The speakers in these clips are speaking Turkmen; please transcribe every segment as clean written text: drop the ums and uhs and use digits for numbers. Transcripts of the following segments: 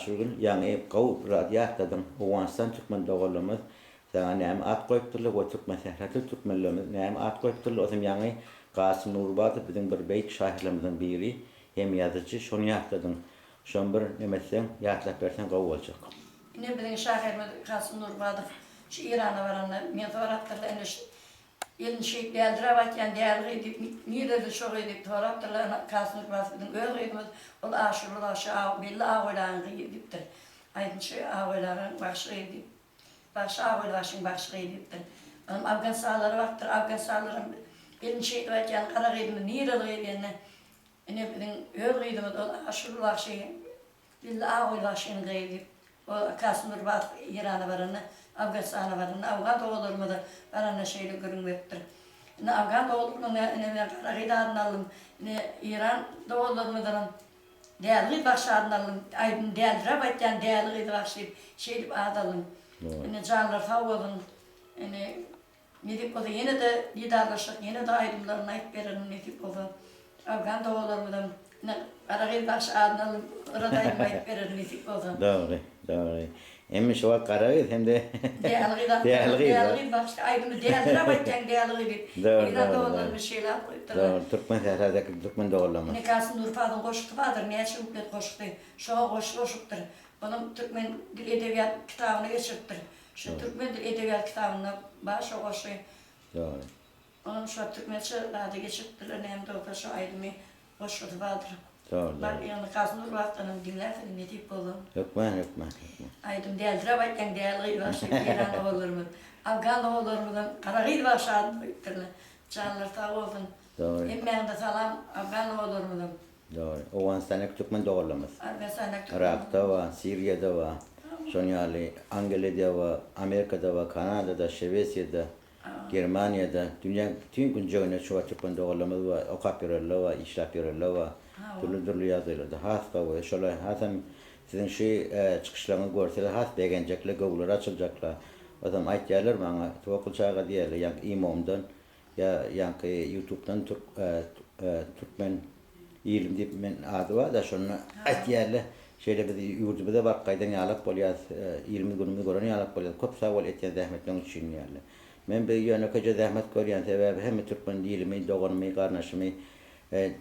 Aşyrgül ýaňy gowy bir zat ýatladyň. Owganystan türkmen doganlarymyz saňa näme at goýupdyrlar we türkmen sähratyl türkmenlerimiz näme at goýupdyrlar ozem ýaňy Gasym Nurbadow biziň bir beýik şahyrlarymyzyň biri hem ýazyjy şony ýatladyň. Şony bir neme etseň ýatlap berseň gowy boljak. Ine biziň şahyrymyz Kasym Nurbadow şu Irana baranda men sorapdyrlar ine şu Elini şeýdip däldiräp aýtýan däli gyz diýip, nirede şo gyz diýip sorapdyrlar, ana, Kasym Nurbadow biziň öz gyzymyz, ol Aşyrly bagşy, belli Agöýli agaň gyzy diýipdir. Aýdymçy Agöýli agaň bagşy gyzy diýip, bagşy Agöýli bagşyň bagşy gyzy diýipdir. Onam afganistanlylara barypdyr, afganistanlylaram elini şeýdip aýtýan gara gyzymyz nireli gyz diýende, Ine biziň öz gyzymyz ol Aşyrly bagşy Lilli Agöýli bagşynyň gyzy diýip, o Kasym Nurbadow Eýrana baranda, Afganistana baranda, afgan doganlarymyza baranda şeýle gürrüň beripdir. Indi afgan doganlarymyzyň ine men Gara gyz adyny aldym, ine Eýran doganlarymyzdanam Däli gyz bagşy adyny aldym, aýdym däldiräp aýtýan Däli gyz bagşy diýip, şeýdip at aldym. Ine janlary sag bolsun, ine Nesip bolsa ýene-de didarlaşsak ýene-de aýdymlaryny aýdyp bererin nesip bolsa. Afgan doganlarymyzam ine Gara gyz bagşy adyny alyp olara-da aýdym aýdyp bererin nesip bolsa. Dogry, dogry. Hem şu wagt Gara gyz hem-de Däli gyz atly Däli gyz. Däli gyz bagşy aýdymy däldiräp aýtýaň Däli gyz diýip. Dogry, Eýran dogry, dogry. doganlarymyz şeýle at goýupdyrlar. Dogry, türkmen sähradaki türkmen doganlarymyz. Ine Kasym Nurpazyň goşgusy bardyr näçe kuplet goşgusy. Şoňa goşgy goşupdyr. Onam türkmen dil edebiýat kitabyna geçiripdir. Şu türkmen dil edebiýat kitabynda bar şo goşgy. Dogry. Onam şo türkmençe zada geçiripdirler näme-de bolsa şo aýdymy goşgusy bardyr. Dogry Bar dogry. ýagny Kasym Nurbatdanam diňlärsiňiz nesip bolsa. Hökman hökman hökman. Aýdym däldiräp aýtýaň däli gyz bagşy Eýran doganlarymyz Afgan doganlarymyzam gara gyz bagşy adyny goýupdyrlar. Janlary sag bolsun. Dogry. Hemmäňize salam Afgan doganlarymyzam. Dogry. Owganystandaky türkmen doganlarymyz. Afganistandaky türkmen. Yrakda bar, Siriýada bar, şonuň ýaly Angliýada bar, Amerikada bar, Kanadada, Şwesiýada, Germaniýada, dünýäň bütin künjeginde şu wagt türkmen doganlarymyz bar, okap ýörenler bar, işläp ýörenler bar. Dürli-dürli ýagdaýlarda. Has gowy. Şolar hasam siziň şu çykyşlaryňyzy görseler has begenjekler, göwünleri açyljaklar. Ozam aýtýarlar maňa, Towakgül aga diýýärler, ýaňky imomdan Ýa ýaňky ýutubdan türk türkmen ilim diýip men ady barda şonda aýtýarlar şeýle biz ýurdumyza baryp gaýdan ýalak bolýas ilimiz günümizi gören ýalak bolýas köp sag bol etýän zähmetleň üçin diýýärler. Men bir ýönekeje zähmet görýän sebäbi hemme türkmen ilimi doganymy garyndaşymy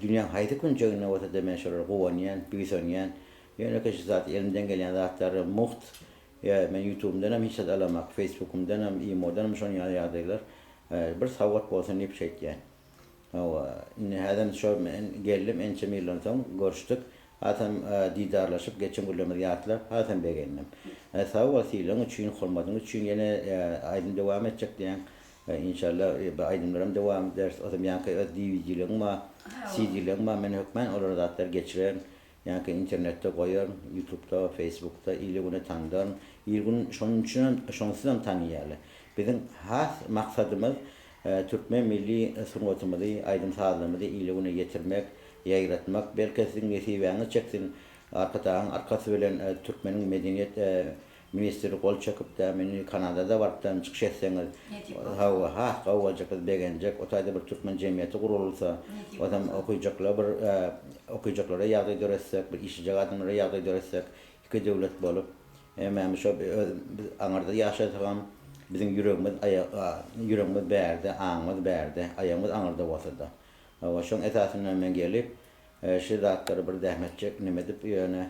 dünýäň haýsy künjeginde bolsada men şolara guwanýan buýsanýan ýönekeje zat elimden gelýän zatlary mugt Ýa men ýutubymdanam hiç zat alamak, feýsbukymdanam, imodanam şonuň ýaly ýagdaýlar bir sowgat bolsun diýip şeýtýän. Hawa, indi häzem şo men geldim ençeme ýyldan soň görüşdik. Hasam didarlaşyp geçen günlerimizi ýatlap hasam begendim. Sag bol sylagyň üçin, hormatyň üçin ýene aýdym dowam etjek diýýäň. Inşallah bu aýdymlaram dowam ederis. Ozem ýaňky öz DVD-leň bar, CD-leň bar men hökmän olary zatlary geçirerin. Ýa-ki internetde goýaryn, ýutubda, feýsbukda ili-güne tanydaryn. Il-gün şonuň üçinem, şonsuzam tanaýarlar. Biziň has maksadymyz türkmen milli sungatymyzy, aýdym-sazlarymyzy ile-güne ýetirmek, ýaýratmak. Belki siziň nesibäňiz çeksin, Arkadagyň arkasy bilen türkmeniň medeniýet Ministr gol çekipdä meni Kanadada barypdam çykyş etseňiz hawa has gowy boljak biz begenjek o taýda bir türkmen jemgyýeti gurulsa ozam okyjaklar bir okyjaklara ýagdaý döretsek bir işlejek adamlara ýagdaý döretsek iki döwlet bolup hemmämiz şo öz biz aňyrda ýaşasagam biziň ýüregimiz ýüregimiz bärde aňymyz bärde aýagymyz aňyrda bolsada hawa şoň esasynda men gelip Şu zatlary bir zähmet çek neme edip ýöne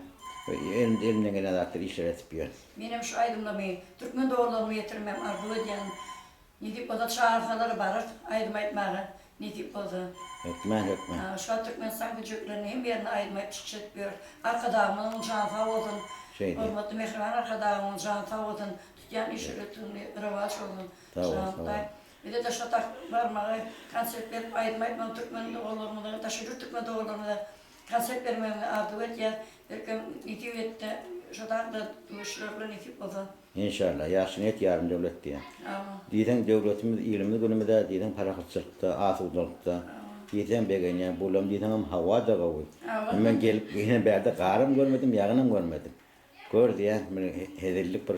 elimden gelen zatlary işler edip ýön. Menem şu aýdymlamy türkmen doganlaryma ýetirmegi arzuw edýän. Nesip bolsa çagyrsalar bararys aýdym aýtmaga nesip bolsa. Hökmän hökmän. Şu wagt Türkmenistan künjeklerinde hemme ýerinde aýdym aýdyp çykyş edip ýörüs. Arkadagymyzyň jany sag bolsun. Şeýle. Hormatly mähriban Arkadagymyzyň jany sag bolsun. Tutýan işi üstünli rowaç bolsun. Sag bol sag bol. Bize-de şo tak barmagy, konsert berip aýdym aýtmagy türkmen doganlarymyza, daşary ýurt türkmen doganlarymyza konsert bermegini arzuw edýäs. Belkem nesip etse şo takda duşuşarlar nesip bolsa. Enşalla, ýagşy niýet ýarym döwlet diýýän. Awa. Diýseň döwletimiz ilimiz günümiz-ä diýseň parahatçylykda, asudalykda. Diýseň begenýän. Bulam diýseňem hawa-da gowy. Awa. Men gelip ine bärde garam görmedim, ýagynam görmedim. Gör diýýän, bir hezillik bir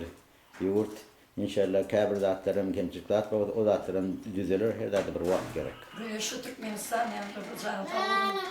Ýurt. Inşallah käbir zatlaram kemçilik zat bolsa o zatlaram düzeler her zada bir wagt gerek. Güneşli Türkmenistan ýaňky jany sag bolsun.